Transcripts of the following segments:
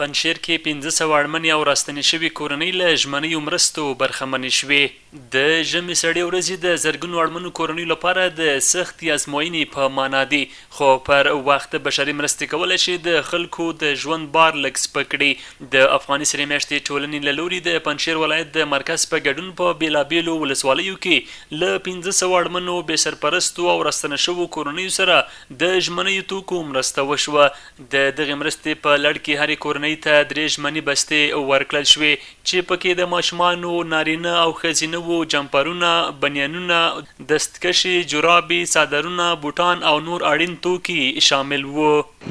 پنجشېر کې 500 اړمنې او راستنې شوې کورنۍ له ژمنیو مرستو برخمنې شوې. د ژمي سړې ورځې د زرګونو اړمنو کورنیو لپاره د سختې ازموینې په مانا دي، خو پر وخت بشري مرستې کولی شي د خلکو د ژوند بار لږ سپک کړي. د افغاني سرې میاشتې ټولنې له لوري د پنجشېر ولایت د مرکز په ګډون په بېلابېلو ولسوالیو کې له 500 اړمنو، بې سرپرستو او راستنو شوو کورنیو سره د ژمنیو توکو مرسته وشوه. د دغې مرستې په لړ کې هرې کورنۍ ته درې ژمني بستې ورکړل شوې، چې په کې د ماشومانو، نارینه او ښځینه وو جمپرونه، بنیانونه، دستکشې، جرابې، څادرونه، بوټان او نور اړین توکي شامل وو.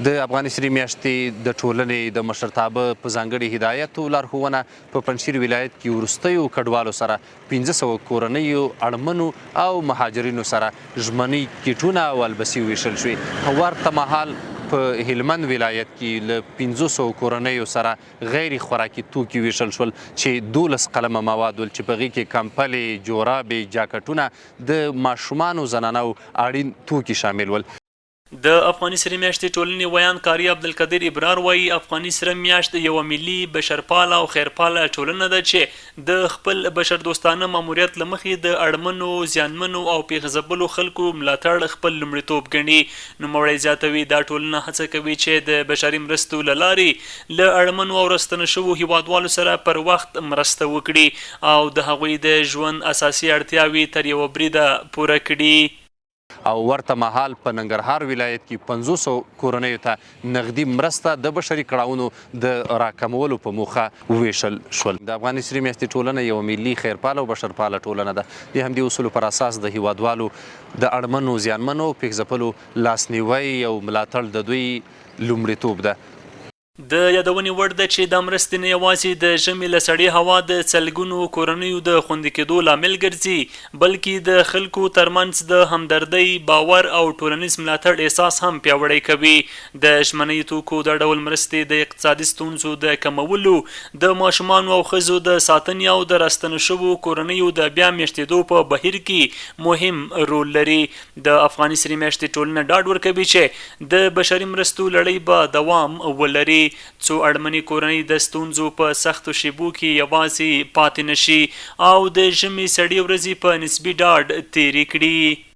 د افغاني سرې میاشتې د ټولنې د مشرتابه په ځانګړي هدایت او لارښوونه په پنجشیر ولایت کې وروستیو کډوالو سره 500 کورنیو اړمنو او مهاجرینو سره ژمنۍ کیټونه او البسې وویشل شوې. په ورته مهال په هلمند ولایت کې له 500 کورنیو سره غیر خوراکي توکي ویشل شول چې 12 قلمه مواد ول چې په هغې کې کمپلې، جورابې، جاکټونه، د ماشومانو، زنانو اړین توکي شامل ول. د افغاني سرې میاشتې ټولنې ویاند قاري عبدالقدیر ابرار وايي، افغاني سره میاشت یوه ملي، بشرپاله او خیرپاله ټولنه ده چې د خپل بشردوستانه ماموریت له مخې د اړمنو، زیانمنو او پېښ ځپلو خلکو ملاتړ خپل لومړیتوب ګڼي. نوموړی زیاتوي، دا ټولنه هڅه کوي چې د بشري مرستو له لارې له اړمنو او راستنو شوو هېوادوالو سره پر وخت مرسته وکړي او د هغوی د ژوند اساسي اړتیاوې تر یوه بریده پوره کړي. او ورته مهال په ننګرهار ولایت کې 500 کورنیو ته نغدي مرسته د بشري کړاوونو د راکمولو په موخه وویشل شول. د افغاني سرې میاشتې ټولنه یوه ملي، خیرپاله او بشرپاله ټولنه ده. د همدې اصولو پر اساس د هیوادوالو د اړمنو، زیانمنو او پېښ ځپلو لاسنیوی او ملاتړ د دوی لومړیتوب ده. د یادونې وړ ده چې دا مرستې نه یوازې د ژمي له سړې هوا د سلګونو کورنیو د خوندي کېدو لامل ګرځي، بلکې د خلکو ترمنځ د همدردۍ، باور او ټولنیز ملاتړ احساس هم پیاوړی کوي. د ژمنیو توکو دا ډول مرستې د اقتصادي ستونزو د کمولو، د ماشومانو او ښځو د ساتنې او د راستنو شوو کورنیو د بیا مېشتېدو په بهیر کې مهم رول لري. د افغاني سرې میاشتې ټولنه ډاډ ورکوي چې د بشري مرستو لړۍ به دوام ولري، څو اړمنې کورنۍ د ستونزو په سختو شېبو کې یوازې پاتې نه شي او د ژمي سړې ورځې په نسبي ډاډ تېرې کړي.